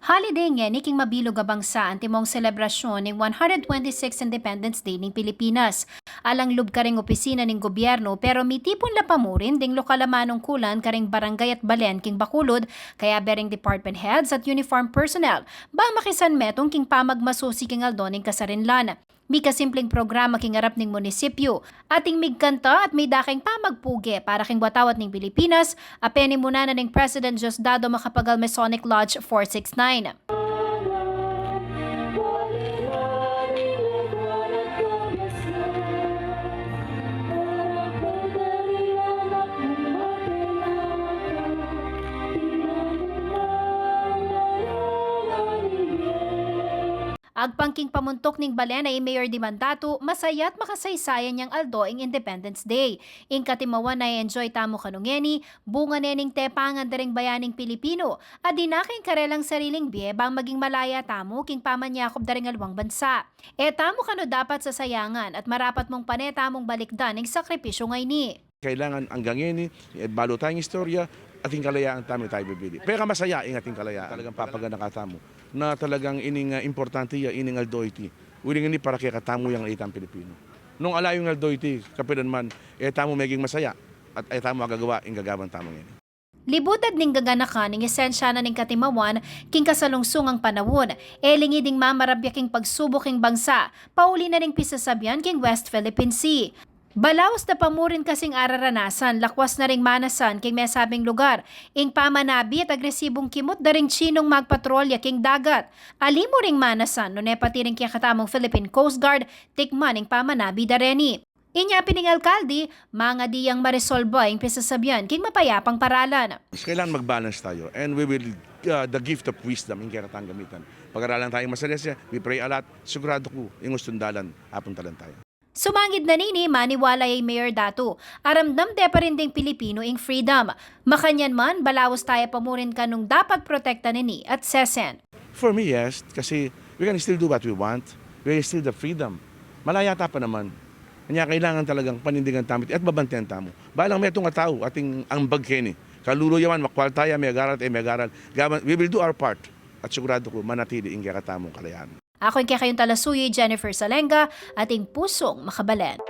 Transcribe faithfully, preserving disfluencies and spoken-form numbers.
Holiday ngeni king mabilug a bangsa antimong selebrasyun ning one hundred twenty-six Independence Day ning Pilipinas. Alang lub karing opisina ning gobyerno, pero mitipun la pa murin ding lokal a manungkulan karing barangay at balen king Bacolod, kayabe ring department heads at uniform personnel, bang makisanmetung king pamagmasusi king aldo ning kasarinlan. Mika simpling programa king arap ning munisipyu, ating migkanta at midakeng pamagpuge para king watawat ning Pilipinas, a penimunan na ning President Diosdado Macapagal Masonic Lodge four six nine. Agpang king pamuntuk ning balen a i Mayor Dimandatu, masaya't makasaysayan yang aldo ing Independence Day. Ing katimawan a e-enjoy tamu kanu ngeni, bunga ne ning tepangan da ring bayaning Pilipinu, a dinake ing karelang sariling bie bang maging malaya tamu king pamanyakup da ring aliwang bansa. E tamu kanu dapat sasayangan at marapat mung pane tamung balikdan ing sakripisyu ngeni. Kailangan anggang ngeni, e, balu tayang istorya, ating kalayaan tamu e tayu bibili. Pekamasaya ing ating kalayaan. Talagang papaganaka tamu na talagang ining, ah, importante ya, ining aldo iti. Uling ini para kekatamu yang itang Pilipino. Nung ala ing aldo iti, kapilan man, e tamu meging masaya at e tamu agagawa ing gagawan tamu ngeni. Libutad ning gaganakan ning esensya na ning katimawan king kasalungsungang panaun, e lingi ding mamarabya king pagsubuk king bangsa, pauli na ning pisasabian king West Philippine Sea. Balaus da pa murin kasing araranasan, lakwas na ring manasan king mesabing lugar, ing pamanabi at agresibung kimut da ring Chinung magpatrolya king dagat. Alimu ring manasan, nune pati ring kekatamung Philippine Coast Guard, tikman ing pamanabi da reni. Inya pin ning alkalde, mangadi yang maresolba ing pisasabian king mapayapang paralan. Kailangan mag-balance tayo, and we will, uh, the gift of wisdom ing kekatang gamitan. Pag-aralan tayong masalesya, we pray a lot, sigurado ku, ing ustung dalan, apuntalan tayo. Sumangid na nini, maniwala ya i Mayor Datu, aramdam de pa rin ding Pilipino ing freedom. Makanyan man, balaus taya pa murin kanung dapat protektan ini at sesen. For me, yes, kasi we can still do what we want. We still the freedom. Malaya ta pa naman. Kanya kailangan talagang panindigan tamu at babantayan tamu. Balang metung a tau ating ambag keni. Kalulu yaman, makwal taya, megaral at e megaral. Gawan, we will do our part. At sigurado ku, manatili ing kekatamung kalayaan. Aku ing kekayung talasuyu, Jennifer Salenga, ating pusung makabalen.